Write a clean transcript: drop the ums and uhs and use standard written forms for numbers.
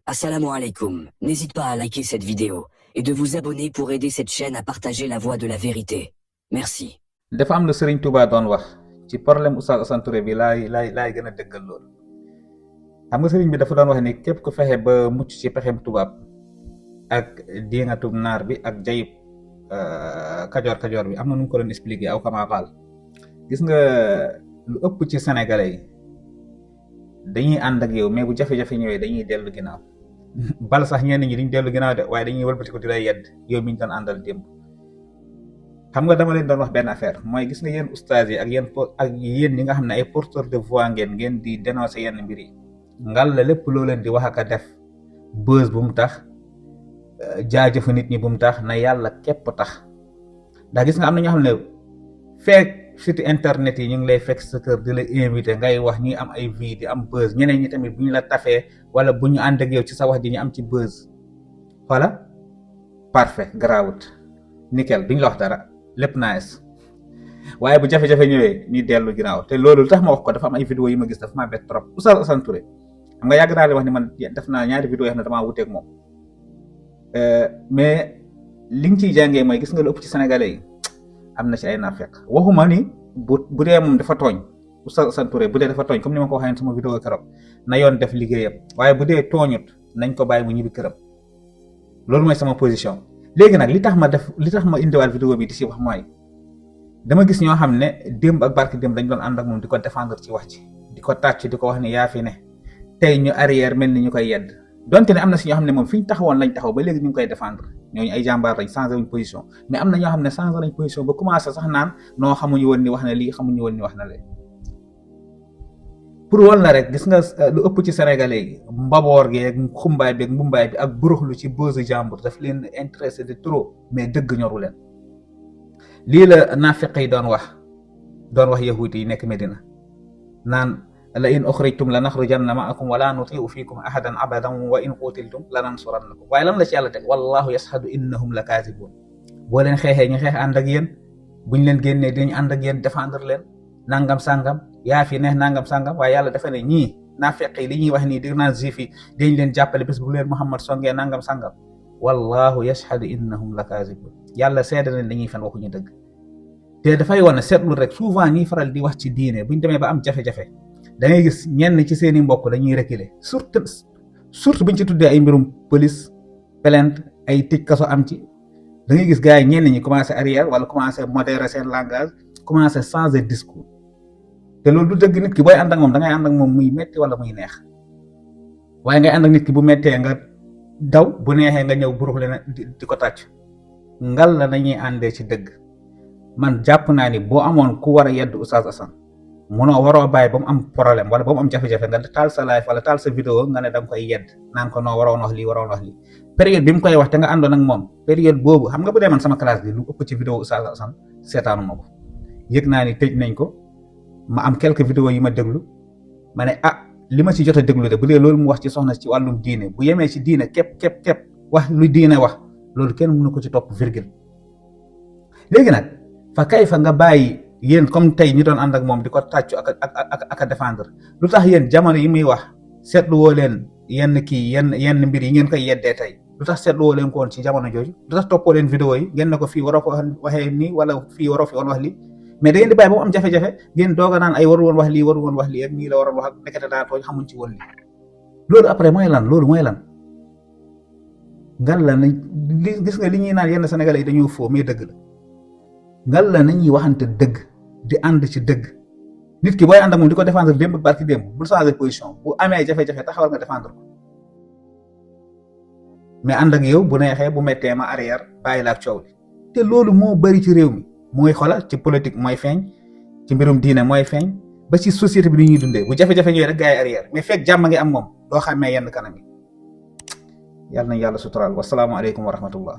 Assalamu alaikum. N'hésite pas à liker cette vidéo et de vous abonner pour aider cette chaîne à partager la voie de la vérité. Merci. dafa am lu Serigne Touba doon wax ci problème Oustaz Assane Touré bi laay gën a dëggal loolu. xam nga Serigne bi dafa doon wax ni képp ku fexe ba mucc ci pexem tubaab ak diingatub naar bi ak jayib kajoor bi am na nu mu ko doon expliquer aw kamaaxaal. gis nga lu ëpp ci sénégalais yi dañuy ànd ak yow mais bu jafe-jafe ñëwee dañuy dellu ginnaaw bal sax ñenn ñi duñ dellu ginnaaw de waaye dañuy wëlbati ko di lay yedd yow mi ñu doon àndal démb. xam nga dama leen doon wax benn affaire mooy gis nga yéen oustaz yi ak yéen ñi nga xam ne ay porteurs de voix ngeen di dénoncer yenn mbir yi ngal la lépp loo leen di wax ak a def buzz bu mu tax jaajëfu nit ñi bu mu tax na yàlla képp tax. ndax gis nga am na ñoo xam ne fekk site internet yi ñu ngi lay fekk sa kër di la invité ngay wax ñi am ay vie di am buzz ñeneen ñi tamit bu ñu la tafee wala bu ñu ànd ak yow ci sa wax ji ñu am ci buzz voilà parfait garaawut nickel duñ la wax dara lépp nice waaye bu jafe-jafe ñëwee ñuy dellu ginnaaw te loolu lu tax ma wax ko dafa am ay vidéo yi ma gis dafa maa bett trop Oustaz Assane Touré xam nga yàgg naa leen wax ni man def naa ñaari vidéo yoo xam ne damaa wuteeg moom mais li nga ciy jàngee mooy gis nga lu ëpp ci sénégalais yi am na ci ay naafeq waxuma ni bu dee moom dafa tooñ Oustaz Assane Touré bu dee dafa tooñ comme ni ma ko waxee sama vidéo keroog na yoon def liggéeyam waaye bu dee tooñut nañ ko bàyyi mu ñibbi këram loolu mooy sama position. léegi nag li tax ma indiwaat vidéo bi di ci wax mooy dama gis ñoo xam ne démb ak barki démb dañ doon ànd ak moom di ko défendre ci wax ci di ko tàcc di ko wax ni yaa fi ne tey ñu arrière mel ni ñu koy yedd donte ne am na si ñoo xam ne moom fi ñu taxawoon lañ taxaw ba léegi ñu ngi koy défendre ñooñu ay jàmbaar lañ changé wuñ position mais am na ñoo xam ne changé nañ position ba commencé sax naan noo xamuñu woon ni wax na lii xamuñu woon ni wax na lee pour wol la rek gis nga lu ëpp ci sénégalais yi mbaboor gi ak xumbaay bi ak mbumbaay bi ak buruxlu ci bose jàmbur daf leen intéressé de trop mais dëgg ñoru leen. lii la naafiq yi doon wax yahuudi yi nekk Medina naan la in uxrijtum la naxrujanna ma'akum wala nutiu fiikum ahadan abadan wa in qutiltum la nansurannakum waaye lan la ci yàlla teg wallahu yashhadu innahum la kaazibun boo leen xeexee ñu xeex ànd ak yéen buñ leen génnee dinañ ànd ak yéen défendre leen nangam sangam yaa fi neex nangam sangam waaye yàlla dafa ne ñii naafeq yi li ñuy wax nii di naan juif yi dañ leen jàppale bés bu leen Muhammad songee nangam sangam wallahu yashhadu innahum la kaazibun yàlla seede na dañuy fen waxuñu dëgg. te dafay wane seetlu rek souvent ñiy faral di wax ci diine buñ demee ba am jafe-jafe da ngay gis ñenn ci seeni mbokk dañuy reculer surtout buñ ci tuddee ay mbirum police plainte ay tëj kaso am ci da ngay gis gars yi ñenn ñi commencé arrière wala commencé modérer seen langage commencé changer discours te loolu du dëgg. nit ki booy ànd ak moom da ngay ànd ak moom muy metti wala muy neex waaye ngay ànd ak nit ki bu mettee nga daw bu neexee nga ñëw burux leen di ko tàcc ngal la nañuy àndee ci dëgg. man jàpp naa ni boo amoon ku war a yedd Oustaz Assane waroo bàyyi ba mu am problème wala ba mu am jafe-jafe nga taal sa live wala taal sa vidéo nga ne da nga koy yedd naan ko noo waroon wax lii période bi mu koy wax te nga àndoon ak moom période boobu xam nga bu dee man sama classe bi lu ëpp ci vidéo Oustaz Assane seetaanu ma ko yëg naa ni tëj nañ ko ma am quelques vidéos yi ma déglu ma ne li ma ci jot a déglu de bu dee loolu mu wax ci soxna ci wàllum diine bu yemee ci diine képp wax lu diine wax loolu kenn mënu ko ci topp virgule. léegi nag fa kay fa nga bàyyi yéen comme tey ñu doon ànd ak moom di ko tàccu ak a défendre lu tax yéen jamono yi muy wax seetlu woo leen yenn mbir yi ngeen koy yeddee tey lu tax seetlu woo leen ko woon ci jamono jooju lu tax toppoo leen vidéo yi ngeen ne ko fii waroo ko waxee nii wala fii waroo fi woon wax lii mais da ngeen di bàyyi ba mu am jafe-jafe ngeen doog a naan ay waru woon wax lii ak nii la waroon wax ak nekkate daa tooñ xamuñ ci woon lii loolu après mooy lan ngal la nañ gis nga li ñuy naan yenn sénégalais yi dañoo foo mais dëgg la ngal la nañuy waxante dëgg di ànd ci dëgg. nit ki booy ànd ak moom di ko défendre démb ak barki démb bul changer position bu amee jafe-jafe taxawal nga défendre ko mais ànd ak yow bu neexee bu mettee ma arrière bàyyi la ak coow li te loolu moo bari ci réew mi mooy xoolal ci politique mooy feeñ ci mbirum diine mooy feeñ ba ci société bi ni ñuy dundee bu jafe-jafe ñëwee rek gars yi arrière mais fekk jàmm ngi am moom doo xàmmee yenn kanam yi yàlla nañ yàlla suturaal wasalaamu aleykum wa rahmatullah